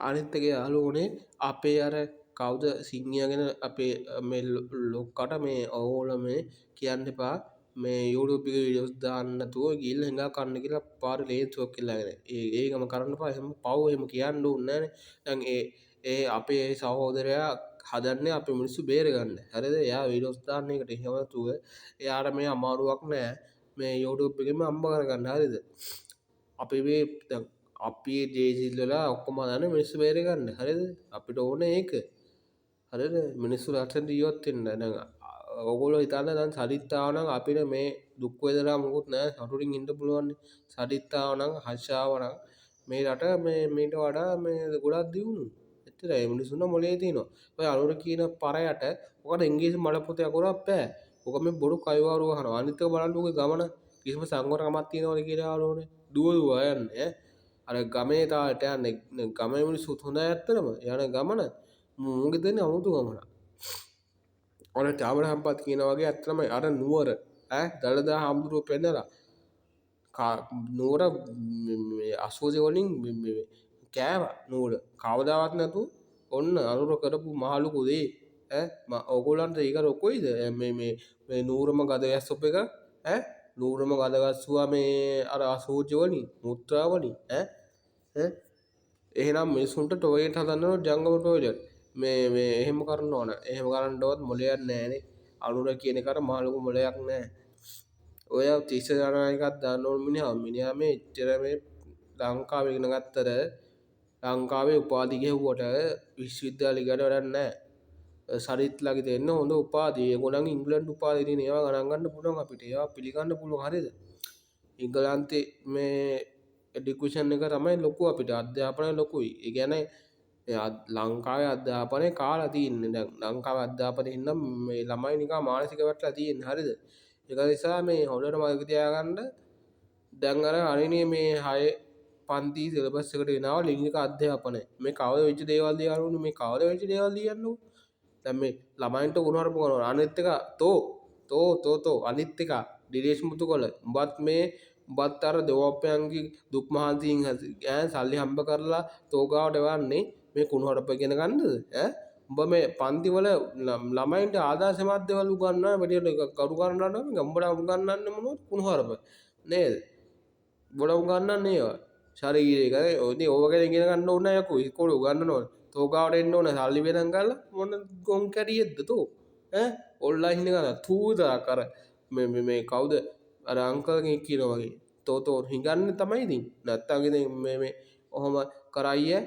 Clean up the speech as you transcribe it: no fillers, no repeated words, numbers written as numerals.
අනිත් එක යාළුවනේ, අපේ අර කවුද සිංහයා ගැන අපේ මේ ලොක්කට මේ ඕගොල්ලෝ මේ කියන්න එපා මේ YouTube එකේ වීඩියෝස් දාන්න නැතුව ගිහිල්ලා හිඟා කන්න කියලා පාරේ ලේන්සුවක් එල්ලගෙන. ඒකම කරන්න එපා. එහෙම පව් එහෙම කියන්න ඕනේ නෑනේ. දැන් ඒ ඒ අපේ ඒ සහෝදරයා හදන්නේ අපේ මිනිස්සු බේරගන්න. හරිද? එයා වීඩියෝස් දාන්න එකට එහෙම නැතුව එයාට මේ අමාරුවක් නෑ. මේ YouTube එකෙන්ම හම්බ කරගන්න. හරිද? අපි මේ දැන් අපි ජේසිල් වෙලා ඔක්කොම හදන්නේ මිනිස්සු බේරගන්න. හරිද? අපිට ඕනේ ඒක. හරිද? මිනිස්සු ලස්සනට ජීවත් වෙන්න. දැන් ඔයගොල්ලෝ හිතන්න දැන් සරිත් ආව නම් අපිට මේ දුක් වේදනා මොකුත් නෑ, සතුටින් ඉන්න පුළුවන්. සරිත් ආව නම්, හර්ෂ ආව නම් මේ රට මේ මීට වඩා මේ ගොඩක් දියුණු. එච්චරයි. මිනිස්සුන්ට මොලේ තියෙනවා. ඔය අනුර කියන පරයට ඔකට ඉංග්‍රීසි මඩ පොතේ අකුරක් බෑ. ඔක මේ බොරු කයිවාරු ගහනවා. අනිත් එක බලන්න ඔගේ ගමන කිසිම සංවරකමක් තියෙනවද කියලා යාළුවනේ. දුව දුව යන්නේ ඈ. අර ගමේ තාලෙට යන්නේ. ගමේ මිනිස්සුත් හොඳයි ඇත්තටම. යන ගමන මුගේ දෙන්නේ අමුතු ගමනක්. ඔර චාමර සම්පත් කියන වගේ ඇත්තටම අර නුවර ඈ දළදා හාමුදුරුවෝ පෙන්නලා නුවර මේ අසුචි වලින් මේ කෑවා නුවර. කවදාවත් නැතුව ඔන්න අනුර කරපු මහ ලොකු දේ ඈ ඔයගොල්ලන්ට ඒක ලොකුයිද? මේ මේ මේ නූරම ගද ගැස්සපු එක ඈ නූරම ගද ගැස්සුවා මේ අර අසුචි වලින් මුත්‍රා වලින් ඈ ඈ එහෙනම් මිනිස්සුන්ට ටොයිලට් හදන්න ඕන, ජංගම ටොයිලට්. මේ මේ එහෙම කරන්න ඕන. එහෙම කරන්නවත් මොලයක් නෑනේ. අනුර කියන එකට මහ ලොකු මොලයක් නෑ. ඔය තිස්ස ජනනායකත් දන්න ඕන මිනිහා. මිනිහා මේ එච්චර මේ ලංකාවේ ඉගෙන ගත්තට ලංකාවේ උපාධි ගැහුවට විශ්වවිද්‍යාල ගියාට වැඩක් නෑ. සරිත් ළඟ තියෙන හොඳ උපාධි. ඒගොල්ලන්ගේ ඉංග්ලන්ඩ් උපාධි තියෙන ඒවා ගණන් ගන්න පුළුවන් අපිට. ඒවා පිළිගන්න පුළුවන් හරිද? එංගලන්තේ මේ එඩියුකේෂන් එක තමයි ලොකු අපිට. අධ්‍යාපනය ලොකුයි. ඒ කියන්නේ ලංකාවේ අධ්‍යාපනය කාලා තියෙන්නේ. දැන් ලංකාවේ අධ්‍යාපනය හින්දා මේ ළමයි නිකන් මානසික වැටලා තියෙන්නේ. හරිද? ඒක නිසා මේ හොඳට මතක තියාගන්න, දැන් අර අනිනේ මේ 6 පන්ති සිලබස් එකට ගෙනාව ලිංගික අධ්‍යාපනය. මේ කවද වෙච්ච දේවල්ද යාළුවනේ? මේ කවද වෙච්ච දේවල්ද කියන්නකෝ? දැන් මේ ළමයින්ට උණුහරුප කරනවා. අනිත් එක තෝ තෝ තෝ තෝ අනිත් එක ඩිලේෂ් මුතුකොළ, උඹත් මේ උඹත් අර දෙමව්පියන්ගේ දුක් මහන්සියෙන් ඈ සල්ලි හම්බ කරලා තෝ ගාවට එවන්නේ මේ කුණුහරුප ඉගෙන ගන්නද ඈ? උඹ මේ පන්තිවල ළමයින්ට ආදර්ශමත් දේවල් උගන්වන වැඩියට කරු කරනවා නම් උඹලා උගන්වන්නේ මොනවද? කුණුහරුප නේද? උඹලා උගන්වන්නේ ඒවා ශරීරය ගැන. ඔය ඉතින් ඕව ගැන ඉගෙන ගන්න ඕනේ නෑ යකෝ. ඉස්කෝලේ උගන්වන්න ඕනේ. තෝ ගාවට එන්න ඕනේ සල්ලි වෙනන් කරලා. මොන ගොන් කැටියෙක්ද තෝ ඈ? ඔන්ලයින් එක තූ විතරක් අර මේ මේ මේ කවුද අර අංකල් කෙනෙක් කියනවා වගේ තෝ තෝ හිඟන්නේ තමයි ඉතින්. නැත්තම් ඉතින් මේ මේ ඔහොම කරයි.